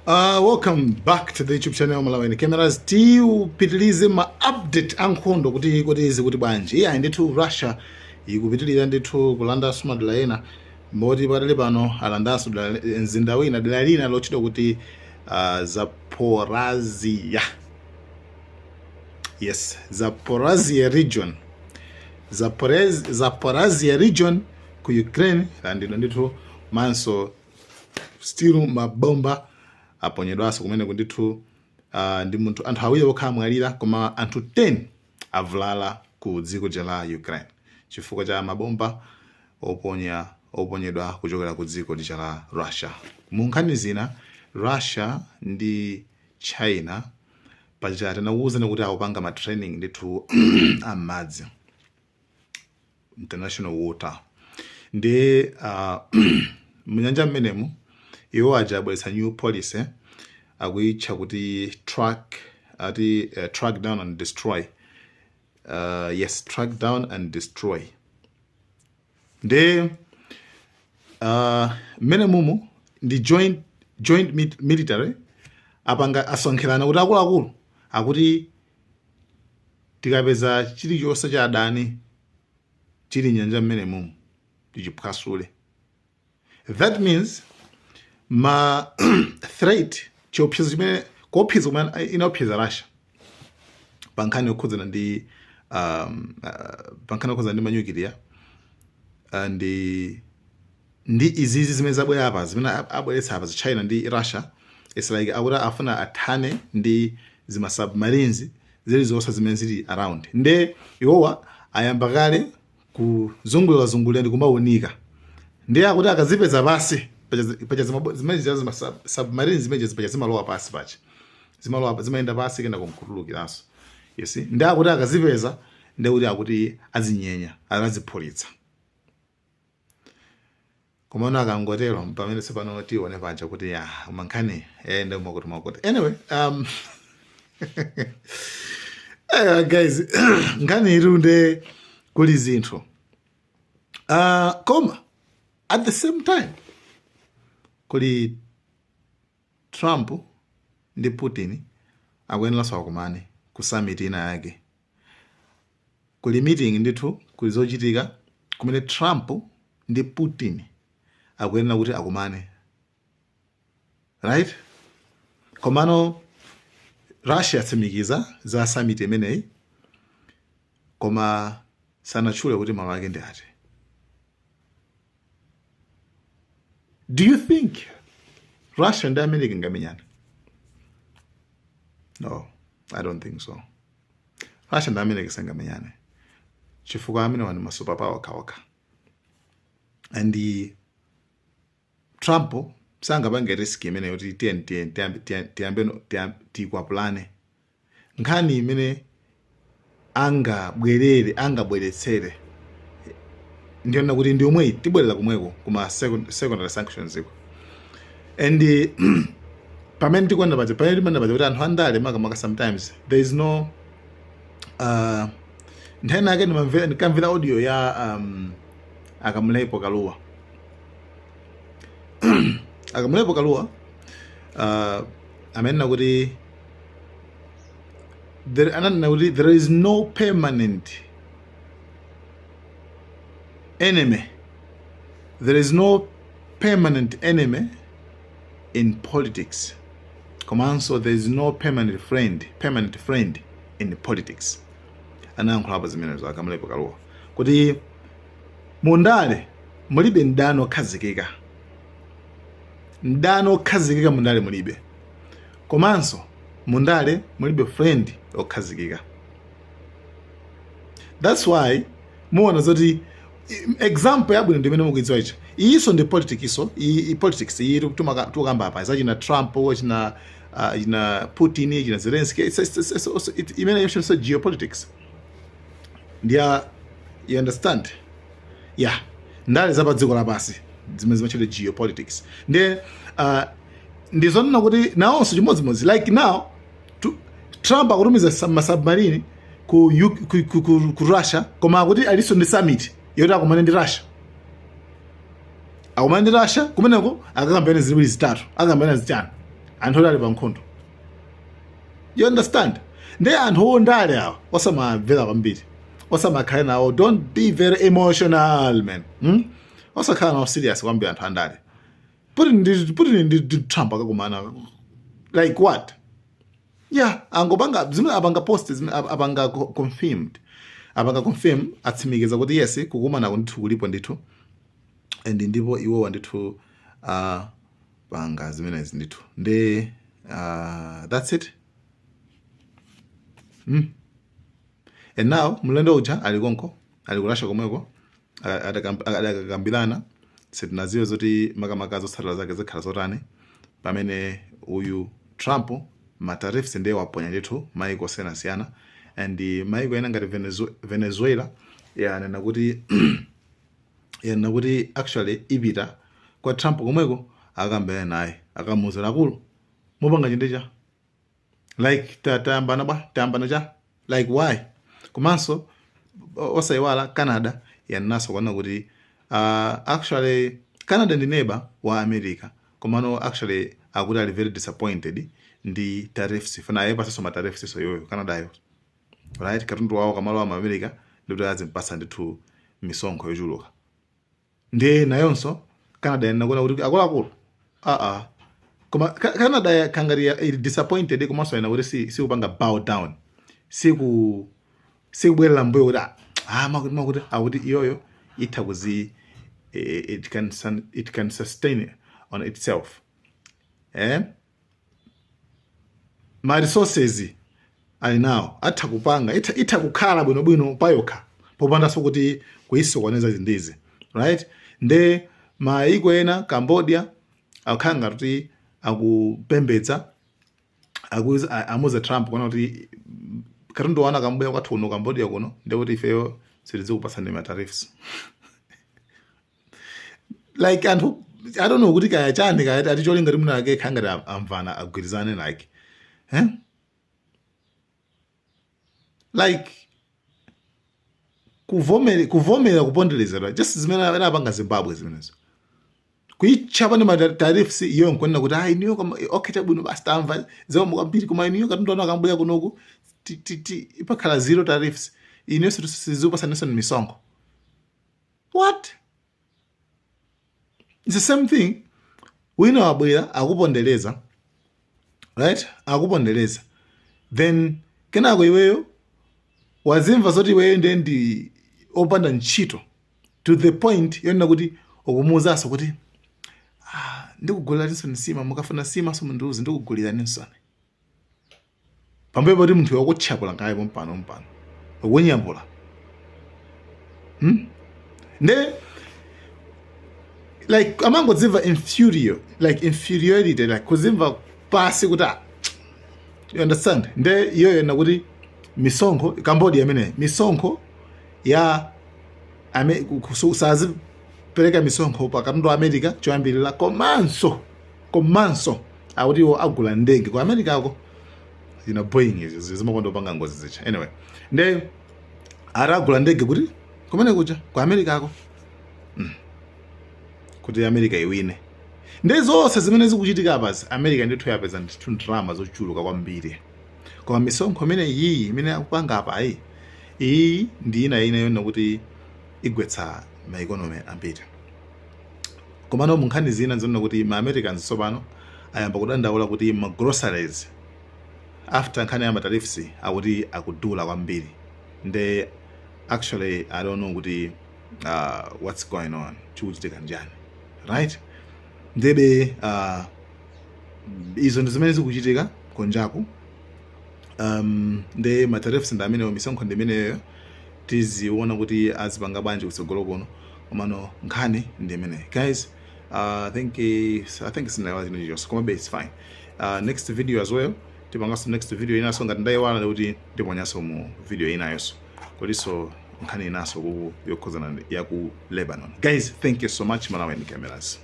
Welcome back to the YouTube channel Malawi Cameras. Tiupitilize ma update a nkhondo kuti zikuti bwanji. Iya ndithu, Russia ikupitilira ndithu kulandanso madera ena, moti pakadali pano alandanso mzinda wina, dera lina lotchedwa kuti Zaporizhia. Yes, Zaporizhia region. Zaporizhia region ku Ukraine landidwa ndithu, manso still mabomba aponyedwanso kumeneko ndithu, ndi munthu anthu awiri okha amwalira, koma anthu 10 avulala ku dziko la Ukraine chifukwa cha mabomba oponyedwa kuchokera ku dziko lija la Russia. Mu nkhani zina, Russia ndi China paja tinakuwuzani kuti akupanga ma training ndithu am'madzi, international water, ndi munyanja mmenemu iwo aja abweretsa new policy, akuyitcha kuti track, ati track down and destroy. Yes, track down and destroy. Ndi mmene mumu ndi joint military apanga, asonkherana kuti akuluakulu akuti tikapeza chilichonse cha adani chili nyanja mmene mumu tichiphwasule. That means ma threat, chiopsezo chimene, kuopseza kumene inaopseza Russia pa nkhani yokhudzana ndi manyukiliya, ndi izizi zimene zabwera apa, zimene abweretsa apa za China ndi Russia, it's like akuti afuna athane ndi zima submarines zilizonse zimene zili around. Nde iwowa ayamba kale kuzungulira zungulira ndi kumaunika, ndiye akuti akazipeza pasi pacha zimene zima submarines zimene pacha zimalowa pasi, pacha zimalowa, zimayenda pasi kena kumkutulukiranso, you see. Ndiye akuti akazipeza, ndiye kuti akuti azinyenya, aziphulitsa. Komano akangotero, pamene tsopano tione paja kuti ya mankhani ende makuti makuti. Anyway, guys, nkhani irunde kuli zinthu, koma at the same time kuli Trump ndi Putin akuyeneranso akumane ku summit ina yake. Kuli meeting ndithu, kuli zochitika kumene Trump ndi Putin akuyenera kuti akumane, right? Komano Russia yatsimikiza za summit imeneyi, koma sanatchule kuti malo ake ndi ati. Do you think Russia ndi America ingamenyana? No, I don't think so. Russia ndi America sangamenyane chifukwa amene ndi ma superpower okhaokha, and Trump sangapange risk imene yoti tiyambe tikwapulane. Nkhani imene angabweretsere ndiyona kuti ndi yomweyi, tibwerera kumweko kuma secondary sanctions iko. And pamene tikuona paja, pamene timanena paja kuti anthu andale makamaka, sometimes there is no nthawi nake ndikamvera audio ya Akamlepo Kaluwa. Akamlepo Kaluwa amenena kuti there, ananena kuti there is no permanent enemy, there is no permanent enemy in politics, komanso there is no permanent friend in politics. Anayankhulapo zimenezo Akamlepo Kaluwa kuti mundale mulibe mdani okhazikika, mdani okhazikika mundale mulibe, komanso mundale mulibe friend okhazikika. That's why muona zoti example yabwino ndimene mukuidziwa ichi, iyinso ndi politics iso, iyi politics iyi tikukamba apa zachina Trump, china Putin, china Zelensky, it's also imene yonso geopolitics ndiya, you understand? Yeah, ndale za pa dziko lapansi zimene zimatchedwa geopolitics. Ndiye ndizonena kuti nawonso chimodzimodzi, like now Trump akutumiza masubmarine ku Russia, koma akuti alinso ndi summit yoti akumane ndi Russia, akumane ndi Russia kumeneko, akakambirana ziwiri zitatu, akakambirana zichani. Anthu oti ali pa nkhondo, you understand? Ndi anthu ondale awa, osamamvera kwambiri, osamakhala nawo. Don't be very emotional, man, Osakhala nawo serious kwambiri anthu andale. Putin ndi Trump akakumana, like what? Yeah, angopanga zimene apanga post, zimene apanga confirmed, apanga confirm, atsimikiza kuti yes, kukumana ndithu kulipo ndithu, and ndipo iwowa ndithu panga zimenezi ndithu. Ndi that's it. And now mlendo uja ali konko, ali ku Russia komweko, adakakambirana. Sitinaziwe zoti makamaka zotsatira zake zikhala zotani, pamene uyu Trump ma tariffs ndiye waponya ndithu maiko osiyanasiyana, and maiko ena ngati Venezuela yanena kuti actually ipita kwa Trump komweko, akambirana naye, akamuuzira, "Akulu, mupanga chinthu cha like tayambana bwa, tayambana cha like why?" Komanso osayiwala Canada yanenaso kuona kuti actually Canada ndi neighbor wa America, komano actually akuti ali very disappointed ndi tariffs. Fana ayepasanso ma tariffs so yoyo Canadayo, right? Katundu wawo kamalo wa America ndikuti azimpasa ndithu misonkho yochuluka. Ndiye nayonso Canada yanena kuti, "Akuluakulu, aa." Koma Canada kangati ili disappointed, komanso yanena kuti sikupanga bow down, sikubwerera mbuyo kuti ah, makuti makuti, akuti iyoyo itha kuzi it can sustain on itself, eh? Ma resources ali nawo, atha kupanga, itha kukhala bwinobwino payokha popandanso kuti kuyisokoneza zindizi, right? Nde maiko ena, Cambodia, akukhala ngati akupembedza, amuza Trump kuona kuti katundu wanu akambuya kwathu kuno Cambodia kuno, ndekuti ifeyo sitizikupatsani ma tariffs. Like anthu, I don't know kuti kaya chani, kaya ati cholinga kuti munake khala ngati amvana, agwirizane, like, eh? Like kuvomera kuponderezedwa, just zimene anapanga Zimbabwe zimenezo, kuitchapa ndi ma tariffs. Iyo nkunena kuti ayi, niyo kama okay, chabwino, basi, tamva, zikomo kwambiri, koma iniyo katundu anu akambwera kunoku ipakhala zero tariffs, iniyo sizikupasaninso misonkho. What? It's the same thing. Wina wabwera, akupondereza, right? Akupondereza, then kenako iweyo wazimva zoti iweyo ndiye ndi opanda ntchito to the point yonena kuti ukumuwuzanso kuti, "Ah, ndikuguliraninso nsima, mukafuna nsima so mundiuze, ndikuguliraninso." Pambuyo poti munthu wakutchapula ngaye pompano mpano ukunyambula, Nde like amangodzimva inferior, like inferiority, like kuzimva pasi kuti ah, you understand? Nde iyoyo yena kuti misonkho, Cambodia imene misonkho ya sazipereka misonkho pa katundu wa America choyambirira, komanso akuti iwo agula ndege ku America ako, ina Boeing izi zimakonda kupanga ngozi zicha. Anyway, nde atagula ndege kuti kumene kuja ku America ako, kuti America iwine. Ndi zonse zimene zikuchitika apazi, America ndithu yapeza ndithu ndalama zochuluka kwambiri, koma misonkho imene iyi imene akupanga apa ayi, iyi ndi ina yona kuti igwetsa ma economy ambiri. Komano mu nkhani zina nzonena kuti ma Americans tsopano ayamba kudandaula kuti ma groceries, after nkhani ya ma tariffs, akuti akudula kwambiri. Nde actually I don't know kuti what's going on, chikuchitika njani, right? Ndebe izo ndi zimene zikuchitika konjaku. Nde ma tariffs ndi amenewo, misonkho ndi imeneyo. Tiziona kuti azipanga bwanji kutsogolo kuno, komano nkhani ndi imeneyi, guys. I think sinayiwala chinthu chilichonse, komabe it's fine. Next video as well, tipanganso next video inanso. Ngati ndayiwala kuti ndiponyanso mu video inayonso, kulinso nkhani inaso ku yokhuzana ya ku Lebanon. Guys, thank you so much. Malawi Cameras.